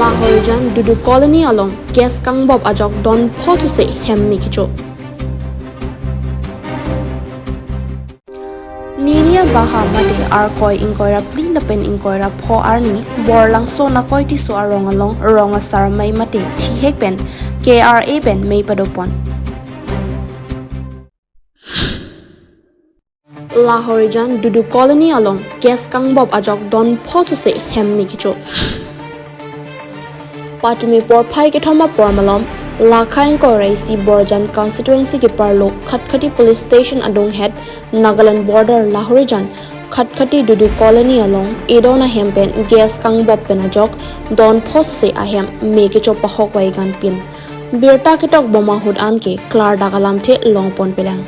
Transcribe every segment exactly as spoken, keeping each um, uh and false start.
Lahorijan Dudu Colony along gas kangbop ajok don pho sose hem me kecho. Ninia baha mate Arkoi ingkoi ra phli lapen ingkoi ra pho arni Borlangso Nakoi Tisso arong along rong asar amei mate thihek pen K R A pen mei padopon. Lahorijan Dudu Colony along gas kangbop ajok don pho sose hem me kecho. Patumi porphai kethom apor malom, Lakha ingkoi ra isi Borjan constituency keparlo Khatkhati Police Station adunghet Nagaland border Lahorijan Khatkhati Dudu Colony along edon ahem pen gas kangbop pen ajok don pho sose ahem me kecho pahok vaigan pin. Birta ketok bom ahut anke klardak alamthe longpon pelang.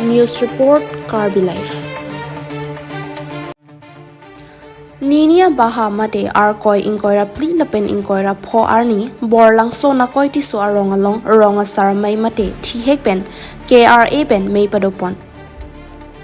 News report, Karbi Live. Ninia baha mate Arkoi ingkoi ra phli lapen ingkoi ra pho arni Borlangso Nakoi Tisso arong along rong asar amei mate thihek pen K R A pen mei padopon.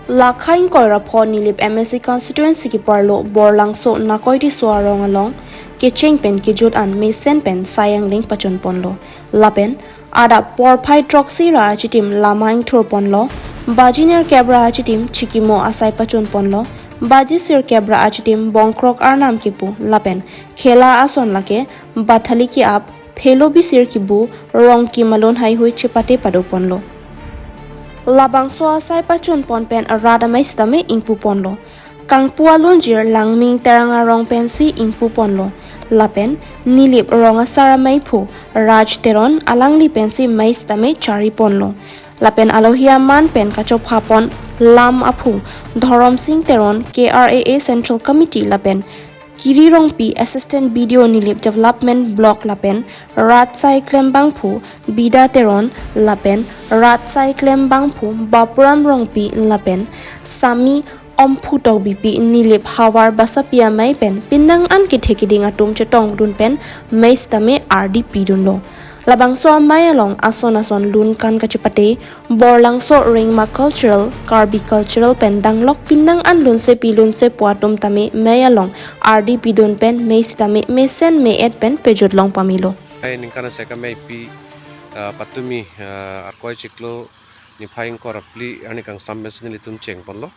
Lakha ingkoi ra pho Nilip M A C constituency keparlo Borlangso Nakoi Tisso arong along kecheng pen kejut an mesen pen sai angdeng pachun ponlo. Lapen adap porphai throksi ra achitim lama ingthur ponlo. Baji nerkep ra achitim chikimo asai pachun ponlo. Baji sirkep ra achitim bongkrok arnam kepu lapen khela ason lake bathali ke-ap, phelo bisir kebu, rong kemalun haihui chepate pado ponlo. Labangso asai pachun pon pen rat amei sitame ingpu ponlo. Kangpu alunjir Langming Terang arong pensi ingpu ponlo. Lapen Nilip rong asar amei phu Raj Teron alangli pensi mei sitame chari ponlo. Lapen alohi aman pen kachopha pon lam aphu Dhorom Sing Teron, K R A A Central Committee lapen Kiri Rongpi, Assistant B D O Nilip Development Block lapen rat sai klembangphu Bida Teron lapen rat sai klembangphu Bapuram Rongpi lapen Sami Omphu Tokbipi Nilip Havar Basapi amei pen pinang an kethe keding atum chetongdun pen mei sitame ardi pidunlo. Labangso amei along ason ason lun kan kachepate, Borlangso Rengma Cultural, Karbi Cultural pen danglok pinang an lunsepi lunsepo atum tame mei along ardi pidun pen mei sitame mesen me-et pen pejut long pamelo. Hai ningkan asek ameipi, ah, patumi, ah, Arkoi chiklo niphai ingkoi ra phli arni kangsam pensi nelitum cheng ponlo.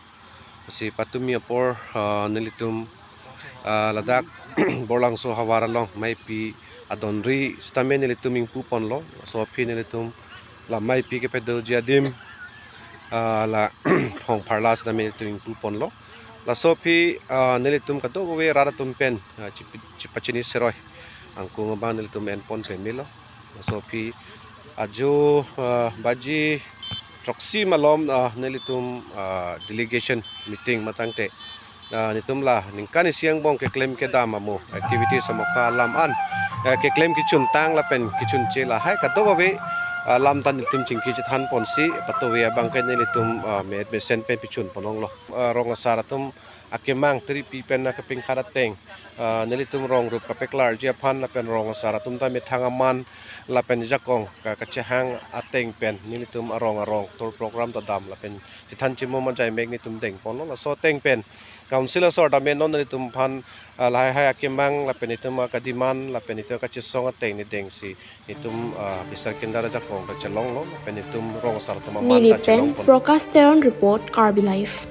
Si patumi apor, ah, nelitum, ah, ladak Borlangso havar along meipi adonri sitame nelitum ingpu ponlo. Laso aphi nelitum la meipi kepedoji adim, ah, la hong pharla sitame nelitum ingpu ponlo. Laso aphi, ah, nelitum kadokave rat atum pen, ah, chipi-, chipachini seroi angkung abang nelitum en pon pen melo. Laso aphi ajo, ah, baji throksi malom, ah, nelitum, ah, delegation meeting matangte, ah, netum la ningkan isi angbong keklem kedam amo activities amo ka alam an, ah, keklem kechuntang lapen kechunche lahai kadokave, ah, alam ta netum chingki chethan ponsi patuve abang ke nelitum, ah, me-et mesen pen pechun ponlonglo. Ah, rong asar atum akemang tiripi pen akepingkhat ateng, ah, nelitum rong rup kapeklarji aphan lapen rong asar atum ta methang aman lapen jakong ka-, kachehang ateng pen nelitum arong arong tour program ta dam lapen chethan chimum ajai mek netum deng ponlo. Laso ateng pen council asor ta me non nelitum aphan, ah, lahai hai akemang lapen netum akadiman lapen netum kachesong ateng ne dengsi netum, ah, bisar kindar ajakong ta chelonglo lapen netum rong asar atum aman ta Nilip pen chelong pon. Prakash Teron report, Karbi Live.